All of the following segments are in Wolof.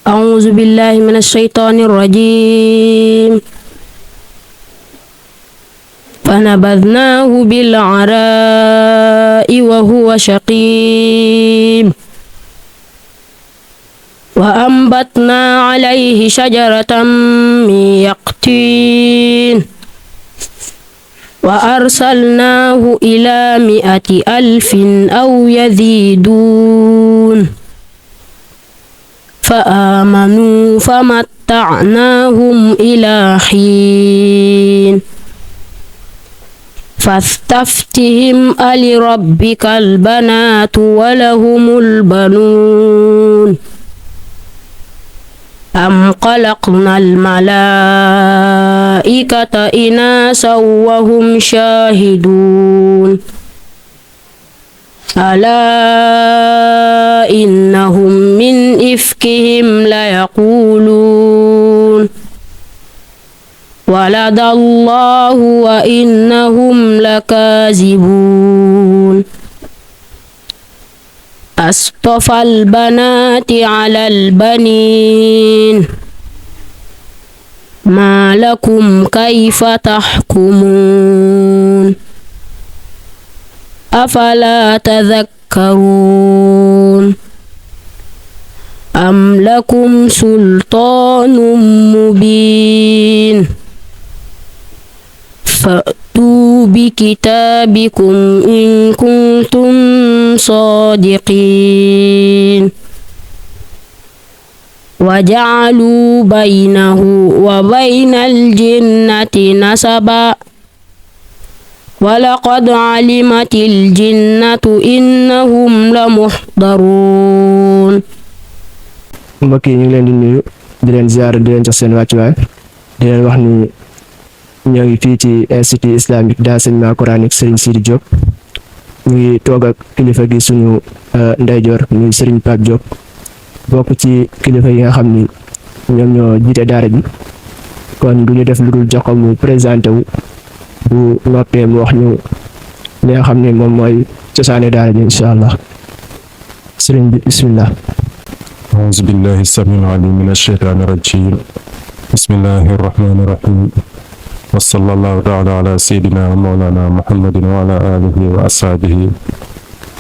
أعوذ بالله من الشيطان الرجيم فنبذناه بالعراء وهو شقيم وأنبتنا عليه شجرة من يقطين وأرسلناه إلى 100,000 أو يزيدون فآمنوا فمتعناهم إلى حين فاستفتهم ألربك البنات ولهم البنون أم خلقنا الملائكة إناثا وهم شاهدون ألا إنهم من إفكهم ليقولون ولد الله وإنهم لكاذبون أصطفى البنات على البنين ما لكم كيف تحكمون أفلا تذكرون أم لكم سلطان مبين فأتوا بكتابكم إن كنتم صادقين وجعلوا بينه وبين الجنة نسبا ولقد علمت الجنة إنهم لمحضرون. mbokk yi ñu ngi leen di nuyu di leen ziar di leen jox seen wàccuwaay di leen wax ni ñoo ngi fii ci institut islamique d'enseignement coranique Serigne Sidy Diop ñu ngi toog ak kilifa gi suñu ndeyjoor muy Serigne Pape Diop bokk ci kilifa yi nga xam ni ñoom ñoo jiite daara ji kon du ñu def lu dul jox ko mu présenté wu bu noppee mu wax ñu li nga xam ne moom mooy cosaane daara ji incha allah Serigne bi bismillah. أعوذ بالله السميع العليم من الشيطان الرجيم بسم الله الرحمن الرحيم وصلى الله تعالى على سيدنا ومولانا محمد وعلى آله وأصحابه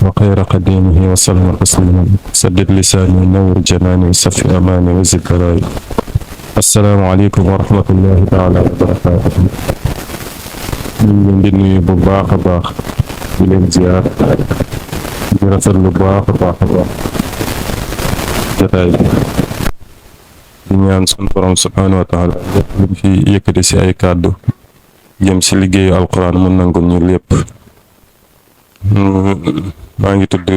وخير قديمه وسلم تسليما سدد لساني نور جناني صفي أماني وزد بلاي السلام عليكم ورحمة الله تعالى وبركاته من دنيا بباخ باخ بلين زيار برسل بباخ باخ باخ jataay di ñaan sun borom subhanahu wa taala lépp fi yëkkati si ay kàddu jëm si liggéeyu alquran mu nangul ñu lépp. maa ngi tudd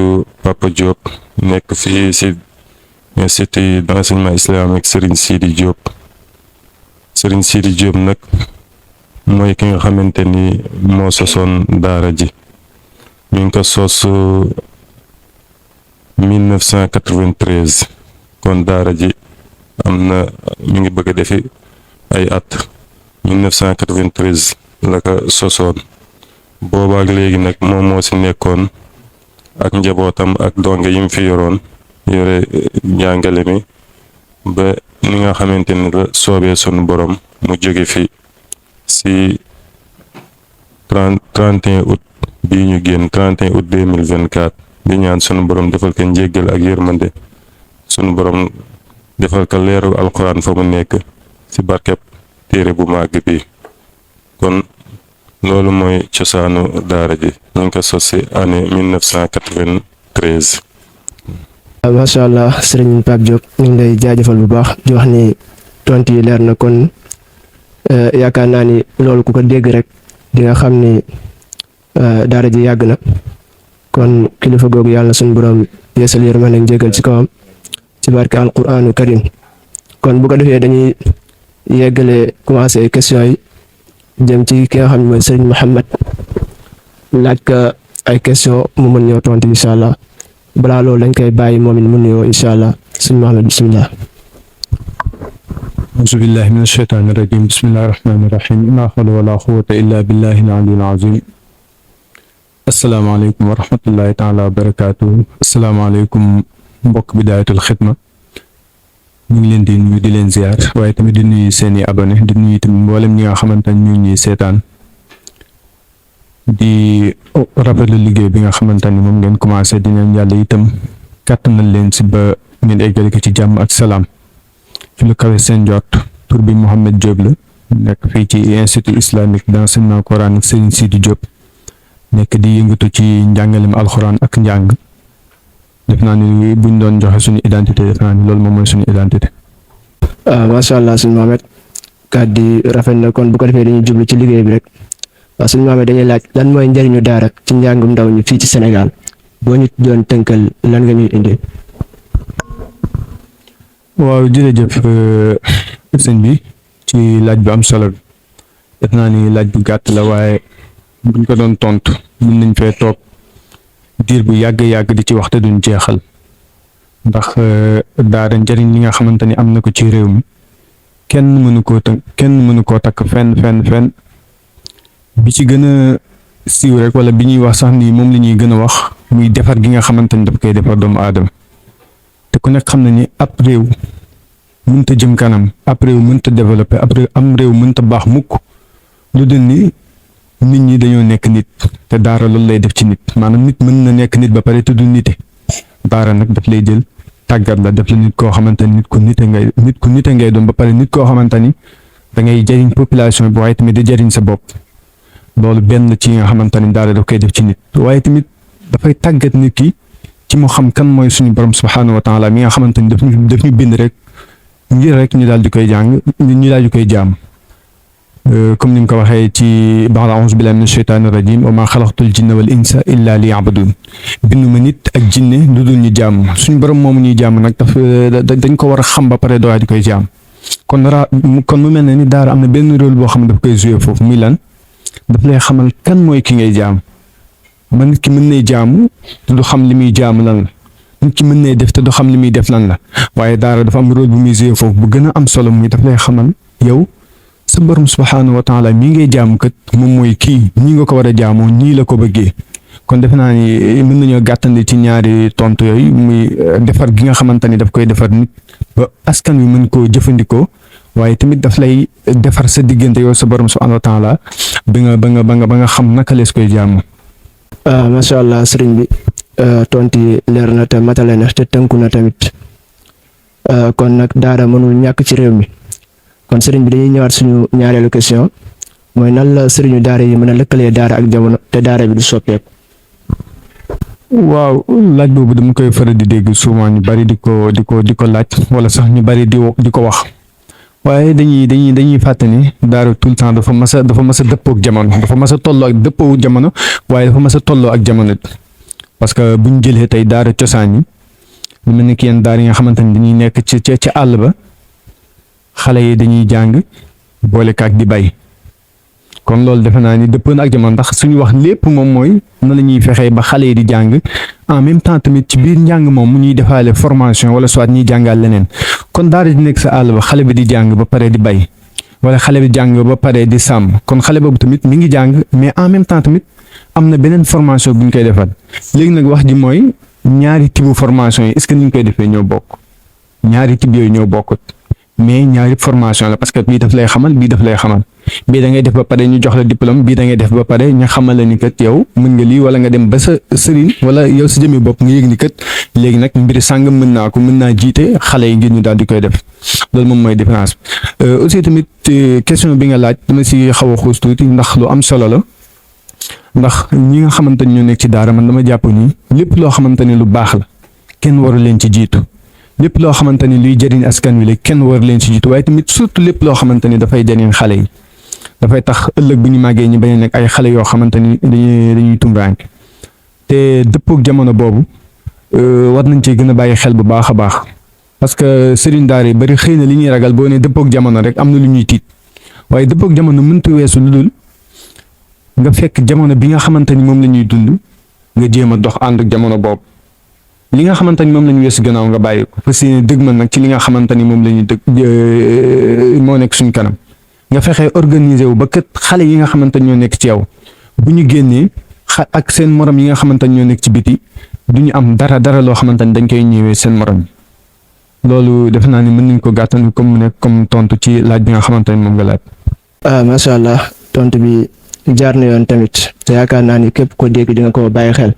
Papa Diop nekk fii si institut d'enseignement islamique Serigne Sidy Diop. Serigne Sidy Diop nag mooy ki nga xamante ni moo sosoon daara ji ñu ngi ko sos 1993 kon daara ji am na mi ngi bëgg a defi ay at 1993 la ko sosoon boobaak léegi nag moom moo si nekkoon ak njabootam ak donge yi mu fi yoroon yore njàngale mi ba ni nga xamante ni la soobee sunu borom mu jóge fi si 31 août bii ñu génn 31 août 2024 di ñaan sunu borom defal ko njéggal ak yërmande sunu borom defal ko leeru alquran fa mu nekk ci barkeb téere bu màgg bi kon loolu mooy cosaanu daara ji ñu ngi ko sos ci année 1993. macha allah Serigne Pape Diop ñu ngi lay jaajëfal bu baax di wax ni tontu yi leer na kon yaakaar naa ni loolu ku ko dégg rek di nga xam ni daara ji yàgg na. kon kilifa googu yàlla suñu borom yeesal yërmande ak jégal ci kawam ci barke alquranu karim kon bu ko defee dañuy yeggale commencé question yi jëm ci ki nga xam ne mooy Serigne Mouhamed laaj ka ay question mu mën ñëw tontu incha allah balaa loolu dañ koy bàyyi moom it mu nuyoo incha allah Serigne Mouhamed bismillah. auzu billahi min ashaytaani rajim bismillahi rahmaani rahim laa hawla wala quwwata illa billahi al-aliyyil azim. asalaamaaleykum wa rahmatullahi taala wa barakaatu asalaamaaleykum mbokk Bidaayatul Xidma ñu ngi leen di nuyu di leen ziar waaye tamit di nuyu seeni abonné di nuyu tamit mboolem ñi nga xamante ne ñu ñuy seetaan di rafetlu liggéey bi nga xamante ni moom ngeen commencé di leen yàlla itam kàttanal leen si ba ngeen eggale ko ci jàmm ak salaam ci lu kawe seen jot. tur bi Mouhamed Diop la nekk fii ci institut islamique d'enseignement coranique Serigne Sidi Diop nekk di yëngatu ci njàngalem alxuraan ak njàng. def naa ni buñ doon joxe suñu identité def naa ni loolu moom mooy suñu identité. macha allah sëñ Mohamed kàddu yi rafet na kon bu ko defee dañuy jublu ci liggéey bi rek waaw sëñ Mohamed dañuy laaj lan mooy njëriñu daara ci njàngum ndaw ñi fii ci Sénégal boo ñu doon tënkal lan nga ñuy indi. waaw jërëjëf sëñ bi ci laaj bu am solo bi def naa ni laaj bu gàtt la waaye buñ ko doon tontu mën nañ fee toog diir bu yàgg di ci waxte duñ jeexal ndax daara njëriñ li nga xamante ni am na ko ci réew mi kenn mënu koo takk fenn bi ci gën a siiw rek wala bi ñuy wax sax ni moom la ñuy gën a wax muy defar gi nga xamante ni daf koy defar doomu aadama te ku nekk xam na ni ab réew mënta jëm kanam ab réew mënta développé am réew mënta baax mukk lu dul ni nit ñi dañoo nekk nit te daara loolu lay def ci nit maanaam nit mën na nekk nit ba pare te du nite daara nag daf lay jël tàggat la def la nit koo xamante ni nit ku nite ngay doon ba pare nit koo xamante ni da ngay jëriñ population bi waaye tamit da jëriñ sa bopp loolu benn ci nga xamante ni daara daf koy def ci nit waaye tamit dafay tàggat nit ki ci mu xam kan mooy suñu borom subhaanahu wa taala mi nga xamante ni daf ñu bind rek ngir rek ñu daal di koy jàng ñu daal di koy jaam comme ni mu ko waxee ci ba'da a'uuzu billaahi mina shaytaani rajiim wa maa xalaqtul jinna wal insa illaa liya'buduun bindu ma nit ak jinne lu dul ñu jaam suñu borom moomu ñuy jaam nag dañ ko war a xam ba pare doo di koy jaam kon mu mel ne ni daara am na benn rôle boo xam ne daf koy jouer foofu muy lan daf lay xamal kan mooy ki ngay jaam man nit ki mën nay jaamu te du xam li muy jaam lan la nit ki mën nay def te du xam li muy def lan la waaye daara dafa am rôle bu muy jouer foofu bu gën a am solo muy daf lay xamal yow sa borom subhaanahu wa taala mii ngay jaamu kat moom mooy kii ñii nga ko war a jaamoo ñii la ko bëggee kon defe naa ni mën nañoo gàttandi ci ñaari tontu yooyu muy defar gi nga xamante ni daf koy defar nit ba askan wi mën koo jëfandikoo waaye tamit daf lay defar sa diggante yow sa borom subhaanahu wa taala ba nga xam naka lees koy jaamu. macha allah sëriñ bi tontu yi leer na te matale na te tënku na tamit kon nag daara mënul ñàkk ci réew mi. kon sëriñ bi dañuy ñëwaat suñu ñaareelu question mooy nan la sëriñu daara yi mën a lëkkalee daara ak jamono te daara bi du soppeeku. waaw laaj boobu dama koy faral di dégg souvent ñu bari di ko laaj wala sax ñu bari di ko wax waaye dañuy fàtte ni daara tout le temps dafa mas a dëppoo ak jamono dafa mas a tolloo ak dëppoo jamono waaye dafa mas a tolloo ak jamono parce que buñ jëlee tey daara cosaan yi lu mel ni ki yenn daara yi nga xamante ni dañuy nekk ci àll ba. xale yi dañuy jàng boole kaak di bay kon loolu defe naa ni dëppoo na ak jamono ndax suñu wax lépp moom mooy na la ñuy fexee ba xale yi di jàng en même temps tamit ci biir njàng moom mu ñuy defaale formation wala soit ñuy jàngal leneen kon daara di nekk sa àll ba xale bi di jàng ba pare di bay wala xale bi jàng ba pare di sàmm kon xale boobu tamit mi ngi jàng mais en même temps tamit am na beneen formation bu ñu koy defal léegi nag wax ji mooy ñaari tibu formation yi est-ce que ni ñu koy defee ñoo bokk ñaari tib yooyu ñoo bokkut. mais ñaari formation la parce que bii daf lay xamal bii daf lay xamal bii da ngay def ba pare ñu jox la diplôme bii da ngay def ba pare ñu xamal la ni kat yow mën nga lii wala nga dem ba sa sëriñ wala yow sa jëmmi bopp nga yëg ni kat léegi nag mbiri sàngam mën naa jiite xale yi ngir ñu daal di koy def loolu moom mooy différence bi aussi tamit question bi nga laaj dama si xaw a xuus tuuti ndax lu am solo la ndax ñi nga xamante ni ñoo nekk ci daara man dama jàpp ni lépp loo xamante ni lu baax la kenn waru leen ci jiitu. lépp loo xamante ni luy jëriñ askan wi la kenn war leen ci jiitu waaye tamit surtout lépp loo xamante ni dafay jëriñ xale yi dafay tax ëllëg bu ñu màggee ñu bañ a nekk ay xale yoo xamante ni dañuy tumuraanke te dëppook jamono boobu war nañ cee gën a bàyyi xel bu baax a baax parce que sëriñ daara yi bari xëy na li ñuy ragal boo ne dëppook jamono rek am na lu ñuy tiit waaye dëppook jamono mënta weesu lu dul nga fekk jamono bi nga xamante ni moom la ñuy dund nga jéem a dox ànd ak jamono boobu. li nga xamante ni moom la ñu weesu gannaaw nga bàyyi ko parce que dëgg man nag ci li nga xamante ni moom la ñuy moo nekk suñ kanam nga fexe organiser wu ba kat xale yi nga xamante ni ñoo nekk ci yow bu ñu génnee ak seen morom yi nga xamante ni ñoo nekk ci biti du ñu am dara loo xamante ni dañ koy ñëwee seen morom loolu defe naa ni mën nañ ko gàttal comme mu nekk comme tontu ci laaj bi nga xamante ne moom nga laaj. macha allah tontu bi jaar na yoon tamit te yaakaar naa ni képp ko dégg di nga ko bàyyi xel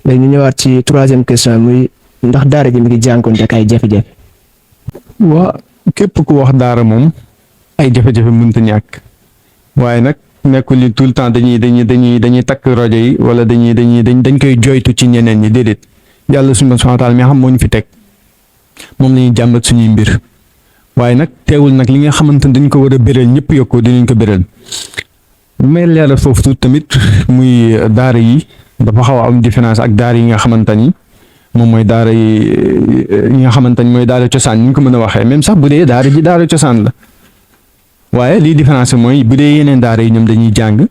léegi ñu ñëwaat ci troisième question muy ndax daara ji mi ngi jànkoonte ak ay jafe-jafe. waa képp ku wax daara moom ay jafe-jafe mënta ñàkk waaye nag nekkul ni tout le temps dañuy takk rajo yi wala dañ koy joytu ci ñeneen ñi déedéet yàlla subhaanahu wa taala mi xam moo ñu fi teg moom la ñuy jàmbat suñuy mbir waaye nag teewul nag li nga xamante ne dañ ko war a béral ñëpp yokku dinañ ko béral may leeral foofu tuuti tamit muy daara yi dafa xaw a am différence ak daara yi nga xamante ni moom mooy daara yi nga xamante ni mooy daara cosaan ni ñu ko mën a waxee même sax bu dee daara ji daara cosaan la waaye lii différence mooy bu dee yeneen daara yi ñoom dañuy jàng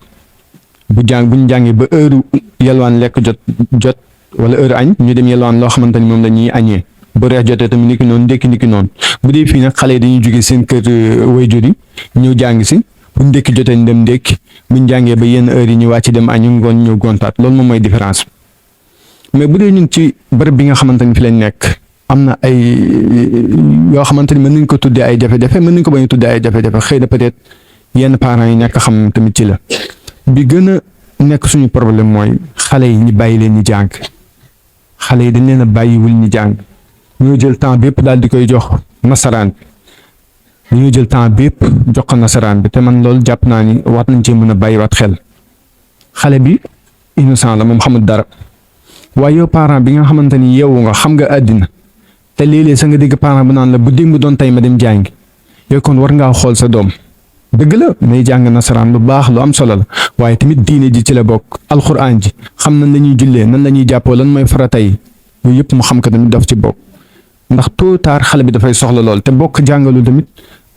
bu ñu jàngee ba heure yalwaan lekk jot wala heure añ ñu dem yalwaan loo xamante ni moom la ñuy añee bu reer jotee tamit niki noonu ndékki niki noonu bu dee fii nag xale yi dañuy jóge seen kër waajur yi ñëw jàng si bu ndékki jotee ñu dem ndékki buñ jàngee ba yenn heure yi ñu wàcc dem añu ngoon ñëw gontaat loolu moom mooy différence mais bu dee ñun ci bërëb bi nga xamante ni fi lañ nekk am na ay yoo xamante ni mën nañ ko tuddee ay jafe-jafe mën nañ ko bañ a tuddee ay jafe-jafe xëy na peut-être yenn parents yi ñàkk xam tamit ci la bi gën a nekk suñu problème mooy xale yi ñu bàyyi leen ñu jàng xale yi dañ leen a bàyyiwul ñu jàng ñoo jël temps bépp daal di koy jox nasaraan bi dañoo jël temps bépp jox ko nasaraan bi te man loolu jàpp naa ni waat nañ cee mën a bàyyiwaat xel xale bi innocent la moom xamul dara waaye yow parent bi nga xamante ni yeewu nga xam nga àddina te léeg-léeg sa nga dégg parent bu naan la bu démb doon tey ma dem jàngi yow kon war ngaa xool sa doom dëgg la nay jàng nasaraan lu baax lu am solo la waaye tamit diine ji ci la bokk alxuraan ji xam nan la ñuy jullee nan la ñuy jàppoo lan mooy farata yi yooyu yëpp mu xam ko tamit daf ci bokk ndax tôt ou tard xale bi dafay soxla lool te bokk jàngalu tamit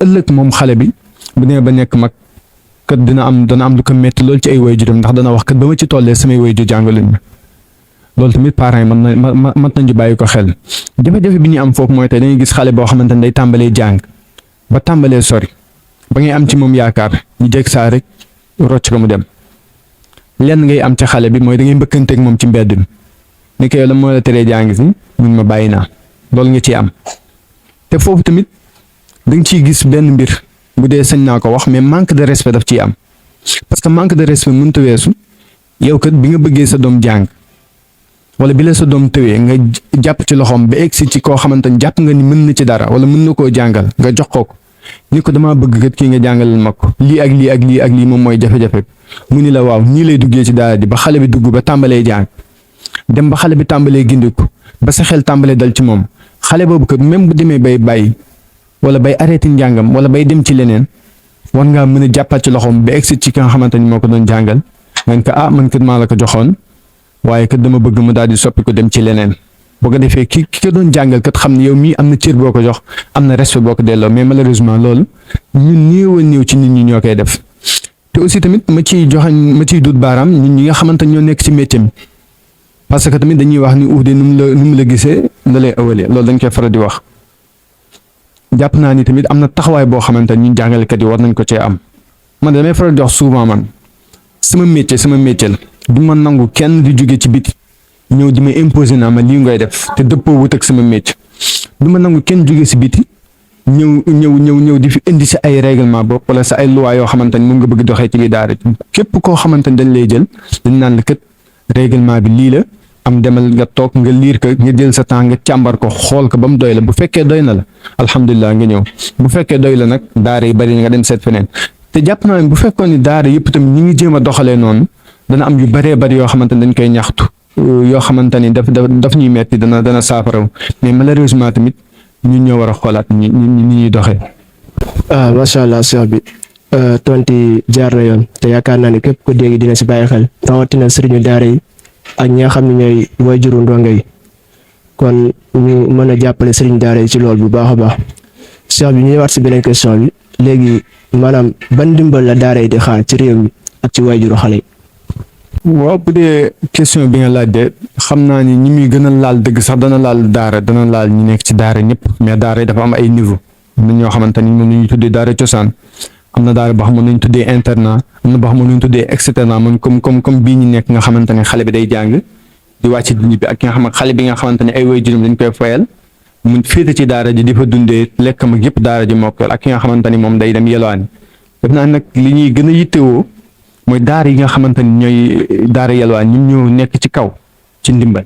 ëllëg moom xale bi bu nee ba nekk mag kat dana am lu ko métti lool ci ay waajuram ndax dana wax kat ba ma ci tollee samay waajur jàngaluñ ma loolu tamit parents yi mën nañu bàyyi ko xel jafe-jafe bi ñu am foofu mooy tey dañuy gis xale boo xamante ne day tàmbalee jàng ba tàmbalee sori ba ngay am ci moom yaakaar ñu jég saa rek rocc ko mu dem lenn ngay am ci xale bi mooy da ngay mbëkkanteeg moom ci mbedd mi ni ko yow la moo la teree jàng si mun ma bàyyi naa loolu nga ciy am te foofu tamit da nga ciy gis benn mbir bu dee sañ naa ko wax mais manque de respect daf ciy am parce que manque de respect mënut a weesu yow kat bi nga bëggee sa doom jàng wala bi la sa doom tëwee nga jàpp ci loxoom ba egsi ci koo xamante ni jàpp nga ni mën na ci dara wala mën na koo jàngal nga jox ko ni ko damaa bëgg kat kii nga jàngalal ma ko lii ak lii ak lii ak lii moom mooy jafe-jafe mu ni la waaw nii lay duggee ci daara di ba xale bi dugg ba tàmbalee jàng dem ba xale bi tàmbalee gindiku ba sa xel tàmbalee dal ci moom xale boobu kat même bu demee bay bàyyi wala bay arrêté njàngam wala bay dem ci leneen war ngaa mën a jàppal ci loxoom ba egsi ci ki nga xamante ni moo ko doon jàngal nga ko man kat maa la ko joxoon waaye kat dama bëgg mu daal di soppi ko dem ci leneen boo ko defee ki ko doon jàngal kat xam ne yow mii am na cër boo ko jox am na respect boo ko delloo mais malheureusement loolu ñun néew a néew ci nit ñi ñoo koy def te aussi tamit ma ciy dut baaraam ñun ñi nga xamante ñoo nekk ci métier mi parce que tamit dañuy wax ni uude nu mu la gisee da lay ëwalee loolu dañ koy faral di wax jàpp naa ni tamit am na taxawaay boo xamante ni ñun jàngalekat yi war nañ ko cee am man damay faral di wax souvent man sama métier la du ma nangu kenn di jóge ci biti ñëw di ma imposer naa ma lii ngay def te dëppoo wut ak sama métier du ma nangu kenn jóge si biti ñëw di fi indi si ay règlement bopp wala sa ay loi yoo xamante ni moom nga bëgg doxee ci biir daara képp koo xamante ni dañ lay jël dañ naan la kat règlement bi lii la am demal nga toog nga liir ko nga jël sa temps nga càmbar ko xool ko ba mu doy la bu fekkee doy na la alhamdulilah nga ñëw bu fekkee doy la nag daara yi bari nga dem seet feneen te jàpp naa ne bu fekkoon ni daara yëpp tamit ñi ngi jéem a doxalee noonu dana am yu bëree bëri yoo xamante ni dañ koy ñaxtu yoo xamante ni daf ñuy metti dana saafaraw mais malheureusement tamit ñun ñoo war a xoolaat ñi ñuy doxee. macha allah cheikh bi tonti jaar na yoon te yaakaar naa ne képp ko dégg dina si bàyyi xel rawatina sëriñu daara yi ak ñi nga xam ne ñooy waajuru ndongo yi kon ñu mën a jàppale sëriñu daara yi ci loolu bu baax a baax cheikh bi ñu ñëwaat si beneen question bi léegi maanaam ban ndimbal la daara yi di xaar ci réew mi ak ci waajuru xale yi. waaw bu dee question bi nga laaj de xam naa ni ñi muy gën a laal dëgg sax dana laal daara dana laal ñi nekk ci daara ñëpp mais daara yi dafa am ay niveau am na ñoo xamante ni moom la ñuy tuddee daara cosaan am na daara boo xam ne nañ tuddee internat am na boo xam ne nañ tuddee externat man comme bii ñu nekk nga xamante ne xale bi day jàng di wàcc di ñibbi ak ki nga xam xale bi nga xamante ne ay waajuram dañ koy fayal mu féete ci daara ji di fa dundee lekkam ak yëpp daara ji mokkal ak ki nga xamante ni moom day dem yelwaani def naa nag li ñuy gën a yittewoo mooy daara yi nga xamante ni ñooy daara yelwaan ñun ñoo nekk ci kaw ci ndimbal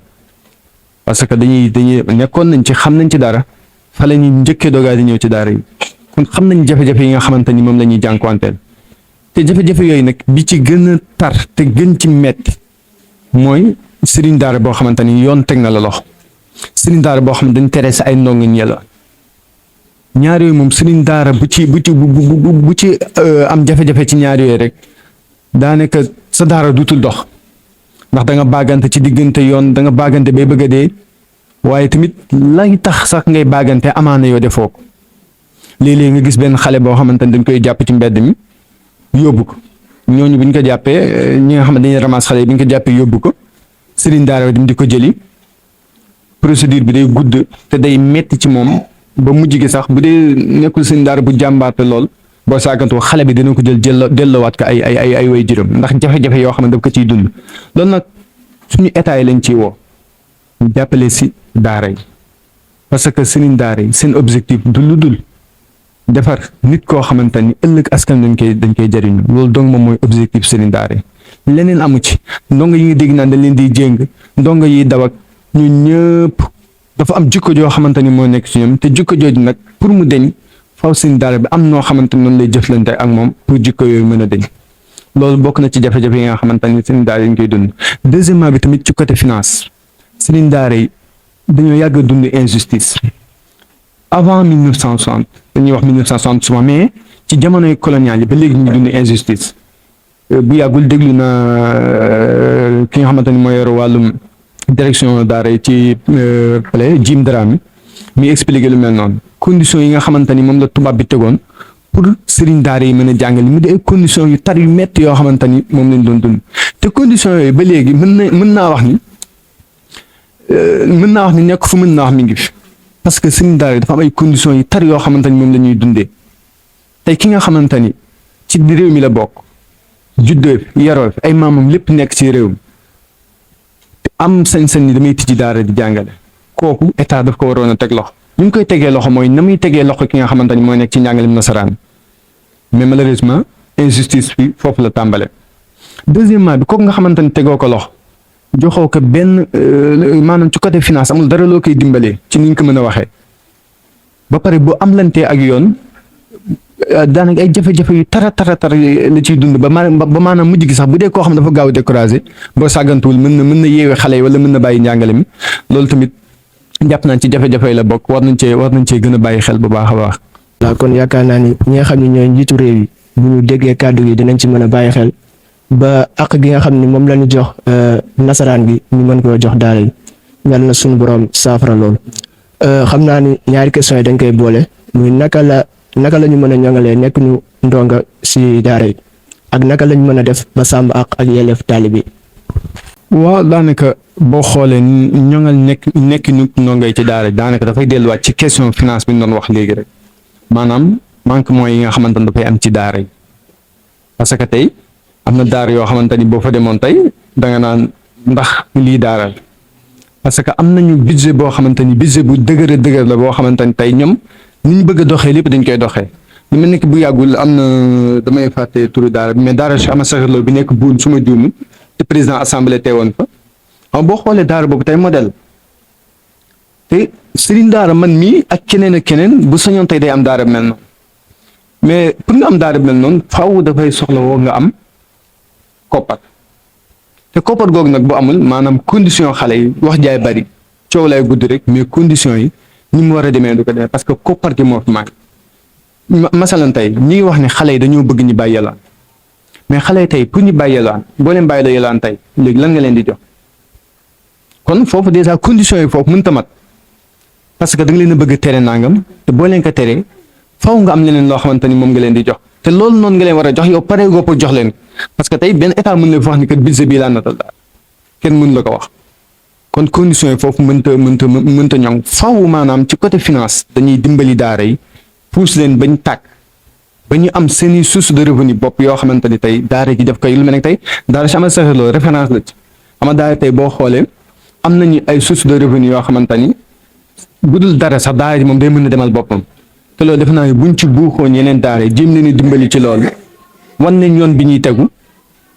parce que dañuy nekkoon nañ ci xam nañ ci dara fa la ñuy njëkkee doogaa di ñëw ci daara yi kon xam nañ jafe-jafe yi nga xamante ni moom la ñuy jànkuwanteel te jafe-jafe yooyu nag bi ci gën a tar te gën ci metti mooy sëriñ daara boo xamante ni yoon teg na la loxo sëriñ daara boo xam ne dañ tere sa ay ndongo ñu yelwaan ñaar yooyu moom sëriñ daara bu ci am jafe-jafe ci ñaar yooyu rek daanaka sa daara dutul dox ndax da nga baagante ci diggante yoon da nga baagante bay bëgg a dee waaye tamit lay tax sax ngay baagante amaana yoo defoo ko léeg-léeg nga gis benn xale boo xamante ni dañ koy jàpp ci mbedd mi yóbbu ko ñooñu bu ñu ko jàppee ñi nga xam ne dañuy ramas xale yi bu ñu ko jàppee yóbbu ko sëriñ daara bi di ko jëli procédure bi day gudd te day metti ci moom ba mujj gi sax bu dee nekkul sëriñ daara bu jàmbaate lool. boo saagantoo xale bi dina ko jël delloowaat ko ay way juróom ndax jafe-jafe yoo xam ne daf ko ciy dund loolu nag suñu état yi lañ ciy woo ñu jàppale si daara yi parce que sëriñ daara yi seen objectif du lu dul defar nit koo xamante ni ëllëg askan dañ koy jëriñu loolu donc moom mooy objectif sëriñ daara yi leneen amu ci ndongo yi nga dégg naan dañ leen di jéng ndongo yi daw ak ñun ñëpp dafa am jikko joo xamante ni moo nekk ci ñoom te jikko jooju nag pour mu deñ faw sëriñ daara bi am noo xamante ni noonu lay jëflante ak moom pour jikko yooyu mën a deñ loolu bokk na ci jafe-jafe yi nga xamante ni sëriñ daara yi ñu koy dund deuxièmement bi tamit ci côté finance sëriñ daara yi dañoo yàgg a dund injustice avant 1960 dañuy wax 1960 souvent mais ci jamonoy colonial yi ba léegi ñu dund injustice bu yàggul déglu na ki nga xamante ni mooy yor wàllum direction daara yi ci Jim Dramé mi expliqué lu mel noonu conditions yi nga xamante ni moom la tubaab bi tegoon pour sëriñ daara yi mën a jàngale mu di ay conditions yu tar yu métti yoo xamante ni moom lañ doon dund te conditions yooyu ba léegi mën naa wax ni nekk fu mën naa wax mi ngi fi parce que sëriñ daara yi dafa am ay conditions yu tar yoo xamante ni moom la ñuy dundee tey ki nga xamante ni ci réew mi la bokk juddoo fi yaroo fi ay maamam lépp nekk ci réew mi te am sañ-sañ ni damay tijji daara di jàngale kooku état daf ko waroon a teg loxo li ñu koy tegee loxo mooy na muy tegee loxo ki nga xamante ni mooy nekk ci njàngalem nasaraan mais malheureusement injustice bi foofu la tàmbale deuxièmement bi kooku nga xamante ni tegoo ko loxo joxoo ko benn maanaam ci côté finance amul dara loo koy dimbalee ci ni ñu ko mën a waxee ba pare bu am lantee ak yoon daanaka ay jafe-jafe yu tara la ciy dund ba maanaam mujj gi sax bu dee koo xam dafa gaaw a découragé boo sàggantuwul mën na yeewe xale yi wala mën na bàyyi njàngale mi loolu tamit jàpp naa ci jafe-jafe la bokk war nañ cee gën a bàyyi xel bu baax a baax. waaw kon yaakaar naa ni ñi nga xam ne ñooy njiitu réew yi bu ñu déggee kàddu gi dinañ ci mën a bàyyi xel ba àq gi nga xam ne moom la ñu jox nasaraan bi ñu mën koo jox daara yi yàlla na suñu borom saafara loolu xam naa ni ñaari questions yi dañ koy boole muy naka la ñu mën a ñoŋalee nekk ñu ndonga si daara yi ak naka lañ mën a def ba sàmm àq ak yelleef taalibe bi. waaw daanaka boo xoolee ñoŋal nekk ñu ndongay ci daara daanaka dafay delluwaat ci question finance bi ñu doon wax léegi rek maanaam manquement yi nga xamante ne dafay am ci daara yi parce que tey am na daara yoo xamante ni boo fa demoon tey danga naan ndax lii daara la parce que am nañu budget boo xamante ni budget bu dëgër la boo xamante ni tey ñoom ni ñu bëgg a doxee lépp dañ koy doxee li ma nekk bu yàggul am na damay fàtte turu daara bi mais daara Cheikh Ahmed Sakhir Lo bi nekk buun su ma juumul te président assemblée teewoon fa xam boo xoolee daara boobu tey modèle te sëriñ daara man mii ak keneen bu sañoon tey day am daara mel noonu mais pour nga am daara mel noonu faaw dafay soxla woo nga am koppar te koppar googu nag bu amul maanaam condition xale yi wax jaay bari coow lay gudd rek mais condition yi ni mu war a demee du ko demee parce que koppar gi moo fi manqué masalan tey ñi ngi wax ne xale yi dañoo bëgg ñu bàyyi yalwaan mais xale yi tey pour ñu bàyyi yalwaan boo leen bàyyi la yalwaan tey léegi lan nga leen di jox kon foofu déjà conditions yi foofu mënta mat parce que da nga leen a bëgg a tere nangam te boo leen ko teree faw nga am leneen loo xamante ni moom nga leen di jox te loolu noonu nga leen war a jox yow pare goo pour jox leen parce que tey benn état mën na fa wax ni kat budget bii laa natal daal kenn mën la ko wax kon conditions yi foofu mënta ñoŋ faw maanaam ci côté finance dañuy dimbali daara yi pousse leen bañ tàkk ba ñu am seeni source de revenu bopp yoo xamante ni tey daara ji def koy lu mel ne tey daara Cheikh Ahmed Sakhir Lo référence la ci ama daara tey boo xoolee am nañu ay source de revenu yoo xamante ni bu dul dara sax daara ji moom day mën a demal boppam te loolu defe naa ne buñ ci buuxoon yeneen daara yi jéem leen dimbali ci loolu wan nañ yoon bi ñuy tegu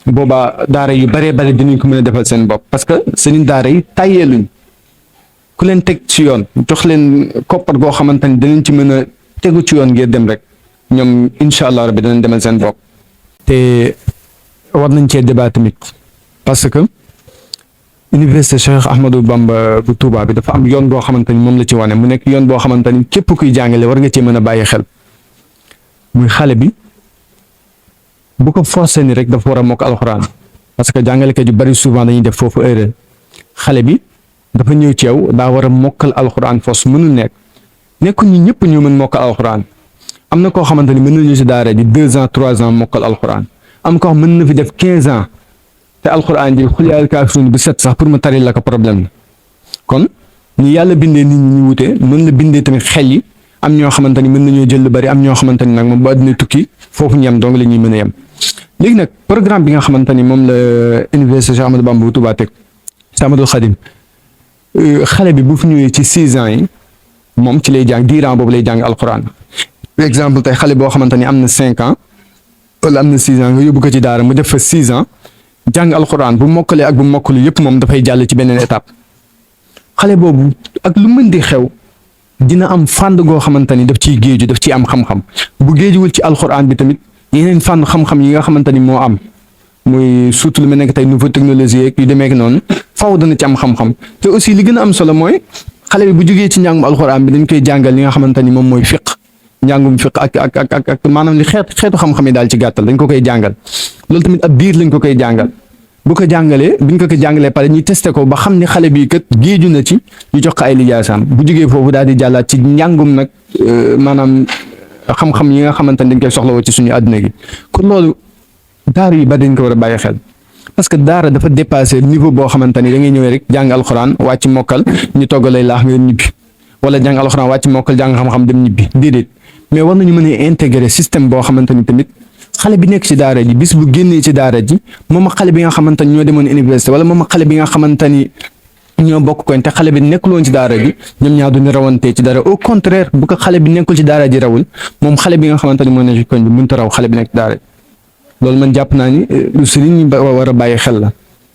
boobaa daara yu baree bari dinañ ko mën a defal seen bopp parce que seen daara yi tàyyeeluñ ku leen teg ci yoon jox leen koppar goo xamante ni danañ ci mën a tegu ci yoon ngir dem rek ñoom incha allah rabbi danañ demal seen bopp te war nañ cee débat tamit parce que université Cheikh Ahmadou Bamba bu Touba bi dafa am yoon boo xamante ni moom la ci wane mu nekk yoon boo xamante ni képp kuy jàngale war nga cee mën a bàyyi xel muy xale bi bu ko forcé ni rek dafa war a mokk alxuraan parce que jàngalekat yu bari souvent dañuy def foofu erreur xale bi dafa ñëw ci yow daa war a mokkal alxuraan force mënul nekkul ñi ñëpp ñoo mën mokkal alxuraan am na koo xamante ni mën nañu si daara di 2 ans 3 ans mokkal alxuraan am koo xam mën na fi def 15 ans te alxuraan ji xul yaa ayyuhal kaafiruun bu set sax pour mu tari la ko problème la kon ni yàlla bindee nit ñi ñu wute noonu la bindee tamit xel yi am ñoo xamante ni mën nañoo jël lu bari am ñoo xamante ni nag moom ba àddina tukki foofu ñu yem donc la ñuy mën a yem léegi nag programme bi nga xamante ni moom la université Cheikh Ahmadou Bamba bu Touba teg Cheikh Ahmadoul Khadim xale bi bu fi ñëwee ci 6 ans yi moom ci lay jàng diiran boobu lay jàng alxuraan par exemple tey xale boo xamante ni am na 5 ans wala am na 6 ans nga yóbbu ko ci daara mu def fa 6 ans jàng alxuraan bu mokkalee ak bu mokkalu yëpp moom dafay jàll ci beneen étape xale boobu ak lu mën di xew dina am fànn goo xamante ni daf ciy géeju daf ciy am xam-xam bu géejuwul ci alxuraan bi tamit yeneen fànn xam-xam yi nga xamante ni moo am muy surtout lu mel ne tey nouvelle technologie yeeg yu demee ak noonu faw dana ci am xam-xam te aussi li gën a am solo mooy xale bi bu jógee ci njàngum alxuraan bi dañ koy jàngal li nga xamante ni moom mooy fiq njàngum fiq ak maanaam li xeetu xam-xam yi daal ci gàttal dañ ko koy jàngal loolu tamit ab biir lañ ko koy jàngal bu ko jàngalee buñ ko jàngalee pare ñu testé ko ba xam ni xale bii kat géeju na ci ñu jox ko ay lijaasam bu jógee foofu daal di jàllaat ci njàngum nag maanaam xam-xam yi nga xamante ni dañ koy soxlawoo ci suñu àdduna gi kon loolu daara yi ba dañ ko war a bàyyi xel parce que daara dafa dépassé niveau boo xamante ni da ngay ñëwee rek jàng alxuraan wàcc mokkal ñu toggalay laax nga dem ñibbi wala jàng alxuraan wàcc mokkal jàng xam-xam dem ñibbi déedéet mais war nañu mën a intégrer système boo xamante ni tamit xale bi nekk ci daara ji bis bu génnee ci daara ji moom ak xale bi nga xamante ni ñoo demoon université wala moom ak xale bi nga xamante ni ñoo bokk koñ te xale bi nekkul woon ci daara ji ñoom ñaar duñu rawantee ci dara au contraire bu ko xale bi nekkul ci daara ji rawul moom xale bi nga xamante ni moo nekk ci koñ bi mënut a raw xale bi nekk ci daara ji loolu man jàpp naa ni lu sëriñ ñi war a bàyyi xel la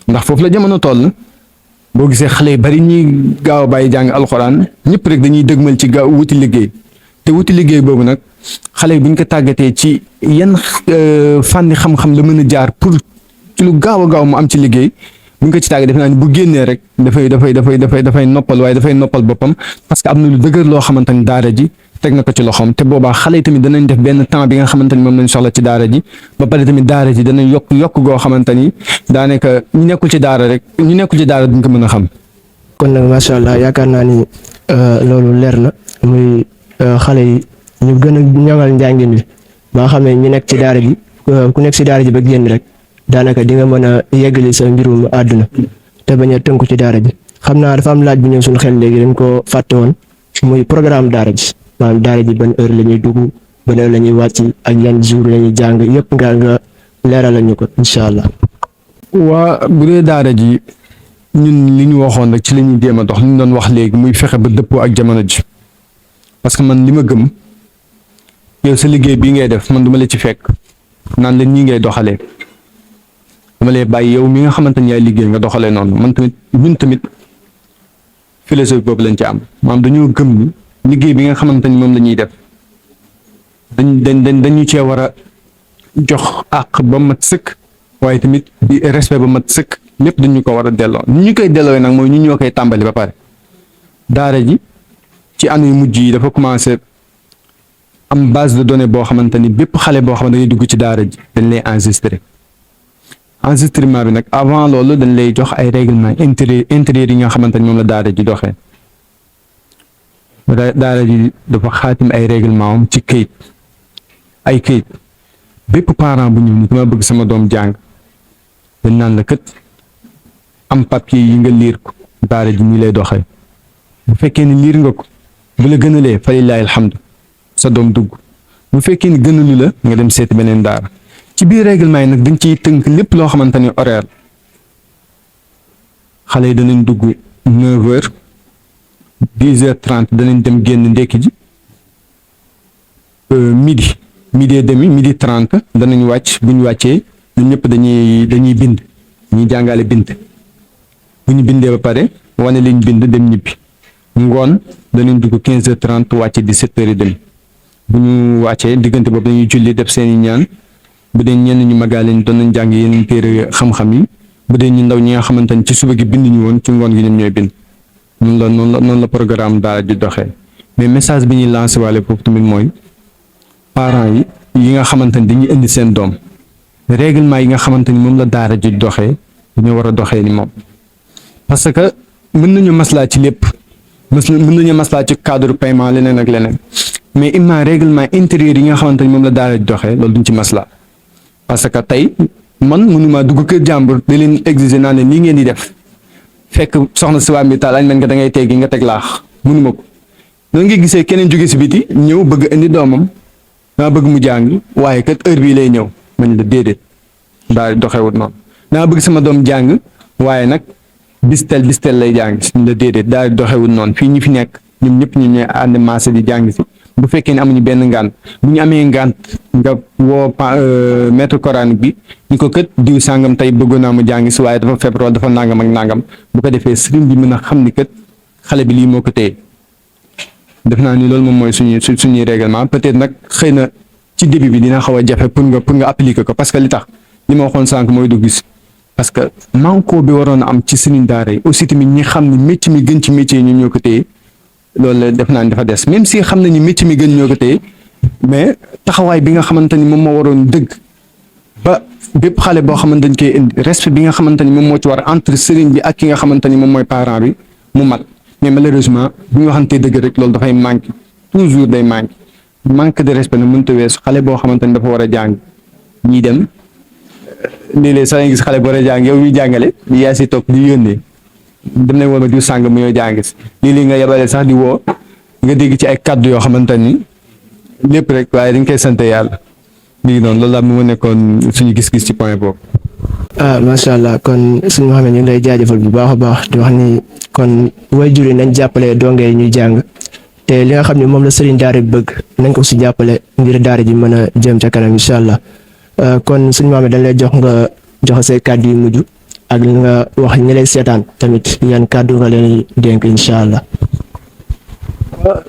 ndax foofu la jamono toll boo gisee xale yu bari ñuy gaaw a bàyyi jàng alxuraan ñëpp rek dañuy dëgmal ci gaaw wuti liggéey te wuti liggéey boobu nag xale yi bu ñu ko tàggatee ci yan fànni xam-xam la mën a jaar pour ci lu gaaw a gaaw mu am ci liggéey bu ñu ko ci tàggatee defe naa ni bu génnee rek dafay noppal waaye dafay noppal boppam parce que am na lu dëgër loo xamante ni daara ji teg na ko ci loxoom te boobaa xale yi tamit danañ def benn temps bi nga xamante ni moom lañ soxla ci daara ji ba pare tamit daara ji danañ yokk goo xamante ni daanaka ñu nekkul ci daara rek ñu nekkul ci daara duñ ko mën a xam. kon nag macha allah yaakaar naa ni loolu leer na muy xale yi ñu gën a ñoŋal njàngin bi ba nga xam ne ñu nekk ci daara ji ku nekk ci daara ji ba génn rek daanaka di nga mën a yeggali sa mbirum àdduna te bañ a tënku ci daara ji xam naa dafa am laaj bu ñëw suñu xel léegi dañ ko fàtte woon muy programme daara ji maanaam daara ji ban heure la ñuy dugg ban heure la ñuy wàcc ak yan jour la ñuy jàng yëpp nga leeralal ñu ko incha allah. waa bu dee daara ji ñun li ñu waxoon rek ci la ñuy jéem a dox li ñu doon wax léegi muy fexe ba dëppoo ak jamono ji parce que man li ma gëm yow sa liggéey bii ngay def man duma la ci fekk naan la nii ngay doxalee dama lay bàyyi yow mi nga xamante ni yaay liggéey nga doxalee noonu man tamit ñun tamit philosophie boobu lañ ci am maanaam dañoo gëm ni liggéey bi nga xamante ni moom la ñuy def dañu cee war a jox àq ba mat sëkk waaye tamit di respect ba mat sëkk lépp dañu ko war a delloo ni ñu koy delloo nag mooy ñu ñoo koy tàmbali ba pare daara ji ci année yu mujj yi dafa commencé am base de données boo xamante ni bépp xale boo xam ne dañuy dugg ci daara ji dañ lay enregistrement bi nag avant loolu dañ lay jox ay règlement intérieur yi nga xamante ni moom la daara ji doxee daara ji dafa xaatim ay règlement am ci këyit ay këyit bépp parent bu ñëw ni dama bëgg sama doom jàng dañ naan la kët am papier yi nga liir ko daara ji nii lay doxee bu fekkee ni liir nga ko bu la gënalee fa lillahi alhamdu sa doom dugg bu fekkee ni gënalu la nga dem seeti beneen daara ci biir règlement yi nag dañ ciy tënk lépp loo xamante ni horaire xale yi danañ dugg 9h 10h30 danañ dem génn ndekki ji midi et demi 12h30 danañ wàcc bu ñu wàccee ñun ñëpp dañuy bind ñuy jàngale bind bu ñu bindee ba pare wane liñ bind dem ñibbi ngoon danañ dugg 15h30 wàcce 17h30 bu ñu wàccee diggante boobu dañuy julli def seeni ñaan bu dee ñenn ñu magaale ñu doon nañ jàng yeneen téere xam-xam yi bu dee ñu ndaw ñi nga xamante ni ci suba gi bind ñu woon ci ngoon gi ñoom ñooy bind noonu la programme daara di doxee mais message bi ñuy lancé waale foofu tamit mooy parents yi nga xamante ni dañuy indi seen doom règlement yi nga xamante ni moom la daara ji doxee dañoo war a doxee ni moom parce que mën nañu maslaa ci lépp mën nañu maslaa ci cadre paiement leneen ak leneen mais imma règlement intérieur yi nga xamante ni moom la daara ji doxee loolu duñ ci maslaa parce que tey man mënuma dugg kër jàmbur da leen exiger naa ne lii ngeen di def fekk soxna si waa mi taal añ men nga da ngay teggi nga teg laax mënuma ko noonu nga gisee keneen jóge si biti ñëw bëgg indi doomam daa bëgg mu jàng waaye kat heure bii lay ñëw man la déedéet daal di doxewut noonu daa bëgg sama doom jàng waaye nag bistel lay jàng si la déedéet daal di doxewut noonu fii ñi fi nekk ñoom ñëpp ñu ñooy ànd maase di jàng si bu fekkee ne amuñu benn ngànt bu ñu amee ngànt nga woo maître coranique bi ñu ko kët diw sàngam tey bëggoon naa mu jàng si waaye dafa feebar wala dafa nangam ak nangam bu ko defee sëriñ bi mën a xam ni kët xale bi lii moo ko téye def naa ni loolu moom mooy suñuy règlement peut-être nag xëy na ci début bi dina xaw a jafe pour nga appliquer ko parce que li tax li ma waxoon sànq mooy du gis parce que manko bi waroon a am ci sëriñ daara yi aussi tamit ñi xam ni métier mi gën ci métier yi ñun ñoo ko téye loolu la def naa ni dafa des même si xam nañu métier mi gën ñoo ko téye mais taxawaay bi nga xamante ni moom moo waroon dëgg ba bépp xale boo xamante ni koy indi respect bi nga xamante ni moom moo ci war entre sëriñ bi ak ki nga xamante ni moom mooy parent bi mu mat mais malheureusement bu ñu waxantee dëgg rek loolu dafay manqué toujours day manque de respect na mënut a weesu xale boo xamante ni dafa war a jàng ñii dem léeg-léeg sax nga gis xale bu war a jàng yow ñuy jàngale yaa si toog di yónnee dem nañ woo ma diw sàng mu ñoo jàng si lii nga yebale sax di woo nga dégg ci ay kàddu yoo xamante ni lépp rek waaye dañ koy sant yàlla lii noonu loolu daal moo nekkoon suñu gis-gis ci point boobu. macha allah kon suñu xam ne ñu ngi lay jaajëfal bu baax a baax di wax ni kon waajur yi nañ jàppale donge yi ñuy jàng te li nga xam ne moom la sëriñ daara bi bëgg nañ ko si jàppale ngir daara ji mën a jëm ca kanam incha allah kon suñu maam dañ lay jox nga joxe say kàddu yu mujj ak li nga wax ñi lay seetaan tamit yan kàddu nga leen dénk incha allah.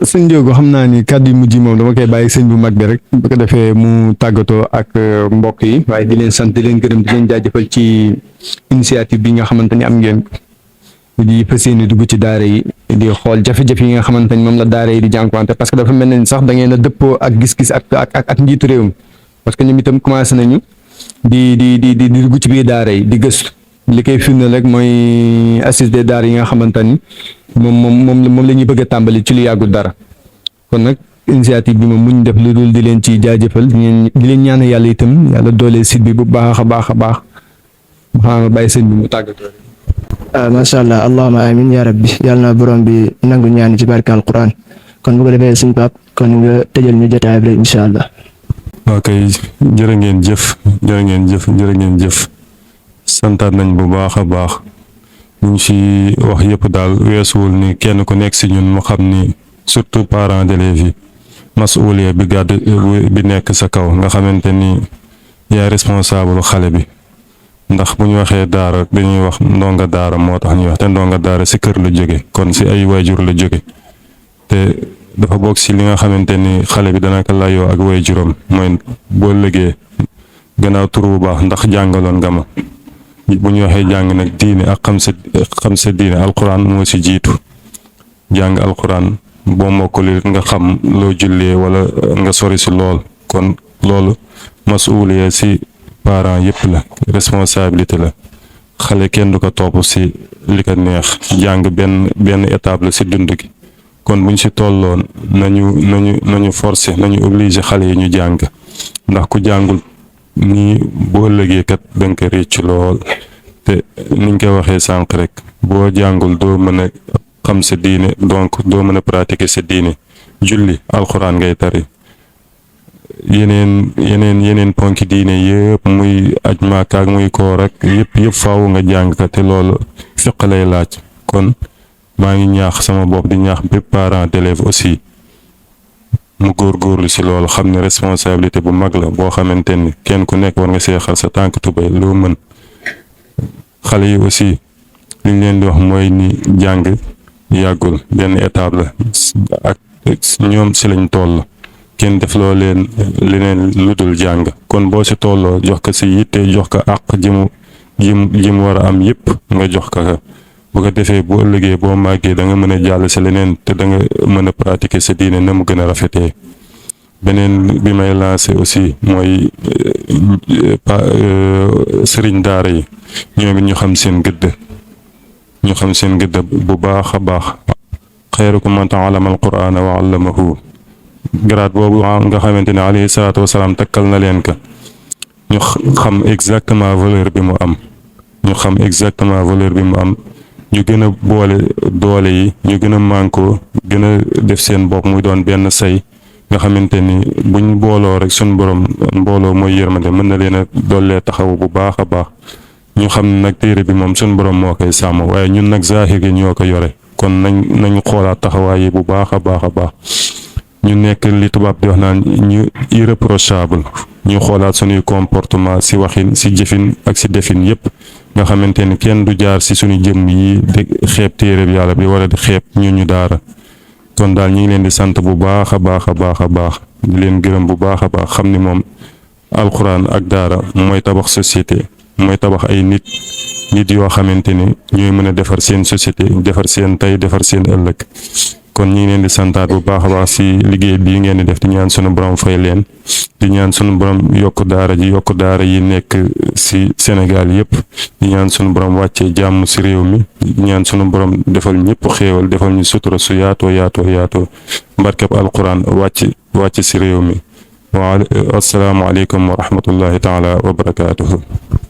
sëñ Ndiogou xam naa ni kàddu yu mujj moom dama koy bàyyi sëñ bu mag bi rek bu ko defee mu tàggatoo ak mbokk yi waaye di leen sant di leen gërëm di leen jaajëfal ci initiative bi nga xamante ni am ngeen di fas yéene dugg ci daara yi di xool jafe-jafe yi nga xamante ni moom la daara yi di jànkuwante parce que dafa mel ne sax da ngeen a dëppoo ak gis-gis ak njiitu réew mi parce que ñoom itam commencé nañu di dugg ci biir daara yi di gëstu li koy firndeel rek mooy assise des daara yi nga xamante ni moom la ñuy bëgg a tàmbali ci lu yàggul dara kon nag initiative bi moom muñ def lu dul di leen ci jaajëfal di leen ñaan yàlla itam yàlla dooleel site bi bu baax a baax ma bàyyi sëñ bi mu tàggatoo. macha allah allahumma amin ya rabbi yàlla na borom bi nangu ñaan ci barke alquran kon bu ko defee suñu pap kon nga tëjal ñu jotaay bi rek incha allah. ok jërë ngeen jëf santaat nañ bu baax a baax ñu ngi ci wax yëpp daal weesuwul ni kenn ku nekk si ñun mu xam ni surtout parents d'élèves yi masuuliya bi nekk sa kaw nga xamante ni yaay responsable xale bi ndax bu ñu waxee daara dañuy wax ndonga daara moo tax ñuy wax te ndonga daara si kër la jóge kon si ay waajur la jóge te dafa bokk si li nga xamante ni xale bi dana ko layoo ak waajuram mooy boo lëgee gannaaw tur bu baax ndax jàngaloon nga ma bu ñu waxee jàng nag diine ak xam sa diine alquran moo si jiitu jàng alquran boo mokkul nga xam loo jullee wala nga sori si lool kon loolu masuuliya si parents yëpp la responsabilité la xale kenn du ko topp si li ko neex jàng benn étape la si dund gi kon buñ si tolloon nañu forcer nañu obliger xale yi ñu jàng ndax ku jàngul nii boo ëllëgee kat danga ko réccu lool te niñ koy waxee sànq rek boo jàngul doo mën a xam sa diine donc doo mën a pratiquer sa diine julli alxuraan ngay tari yeneen ponki diine yëpp muy aj Màkka ak muy koor ak yëpp faaw nga jàng ko te loolu fiq lay laaj kon maa ngi ñaax sama bopp di ñaax bépp parent d'élève aussi mu góorgóorlu si loolu xam ne responsabilité bu mag la boo xamante ni kenn ku nekk war nga seexal sa tànk tubéy loo mën. xale yi aussi liñ leen di wax mooy ni jàng yàggul benn étape la ak ñoom si lañ toll kenn def loo leen leneen lu dul jàng kon boo si tolloo jox ko si yitte jox ko àq ji mu war a am yépp nga jox ko bu ko defee bu ëllëgee boo màggee da nga mën a jàll si leneen te da nga mën a pratiquer sa diine na mu gën a rafetee. beneen bi may lancé aussi mooy sëriñ daara yi ñoom it ñu xam seen gëdd bu baax a baax. xayrukum man ta'allama al-qur'ana wa 'allamahu grade boobu nga xamante ne alayhi salaatu wasalaam takkal na leen ka ñu xam exactement valeur bi mu am ñu gën a boole doole yi ñu gën a mànkoo gën a def seen bopp muy doon benn say nga xamante ni buñ booloo rek suñ borom mbooloo mooy yërmande mën na leen a dollee taxaw bu baax a baax ñu xam ne nag téere bi moom suñ borom moo koy sàmm waaye ñun nag zaahir gi ñoo ko yore kon nañu xoolaat taxawaay yi bu baax a baax ñu nekk li tubaab di wax naan ñu irréprochable ñu xoolaat suñuy comportement si waxin si jëfin ak si defin yépp nga xamante ni kenn du jaar si suñu jëmm yi di xeeb téere bi yàlla bi wala di xeeb ñu daara kon daal ñu ngi leen di sant bu baax a baax di leen gërëm bu baax a baax xam ni moom alxuraan ak daara mooy tabax société mooy tabax ay nit yoo xamante ni ñooy mën a defar seen société defar seen tey defar seen ëllëg kon ñu ngi leen di santaat bu baax a baax si liggéey bii ngeen di def di ñaan sunu borom fay leen di ñaan sunu borom yokk daara yi nekk si Sénégal yépp di ñaan sunu borom wàccee jàmm si réew mi di ñaan sunu borom defal ñëpp xéewal defal ñu sutura su yaatoo mbarkeb alquran wàcc si réew mi wa assalaamu aleykum wa rahmatullahi taala wa barakaatuhu.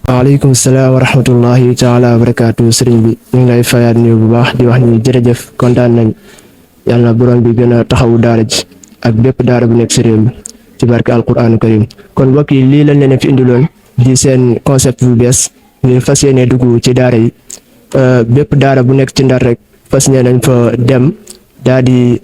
waaleykum salaam wa rahmatullahi taala wa barakaatuhu. sëriñ bi ñu ngi lay fayaat nuyu bu baax di wax ni jërëjëf kontaan nañ yàlla na borom bi gën a taxawu daara ji ak bépp daara bu nekk si réew mi ci barke alquranu karim. kon mbokk yi lii lañ leen fi indiloon di seen concept bu bees ngir fas yéene dugg ci daara yi bépp daara bu nekk ci Ndar rek fas yéene nañ fa dem daal di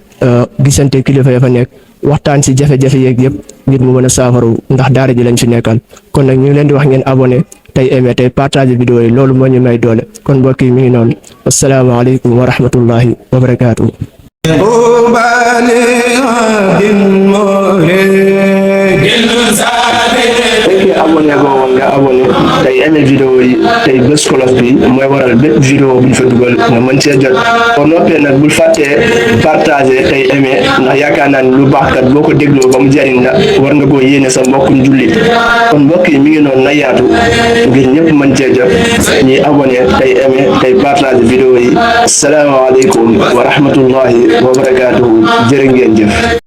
gisante kilifa ya fa nekk waxtaan si jafe-jafe yeeg yëpp ngir mu mën a saafaru ndax daara ji lañ fi nekkal. kon nag ñu ngi leen di wax ngeen abonné tey aimé tey partager vidéo yi loolu moo ñu may doole kon mbokk yi mi ngi noonu asalaamaaleykum wa rahmatullahi wa barakaatu. abonné boo woon nga abonné tey aimé vidéo yi tey bés cloche bi mooy waral bépp vidéo bu ñu fa dugal nga mën cee jot boo noppee nag bul fàttee partager tey aimé ndax yaakaar naa ni lu baax kat boo ko dégloo ba mu jariñ la war nga koo yéene sa mbokkum jullit kon mbokk yi mi ngi noonu na yaatu ngir ñëpp mën cee jot ñuy abonné tey aimé tey partager vidéo yi asalaamaaleykum wa rahmatullahi wa barakaatuhu jërë ngeen jëf.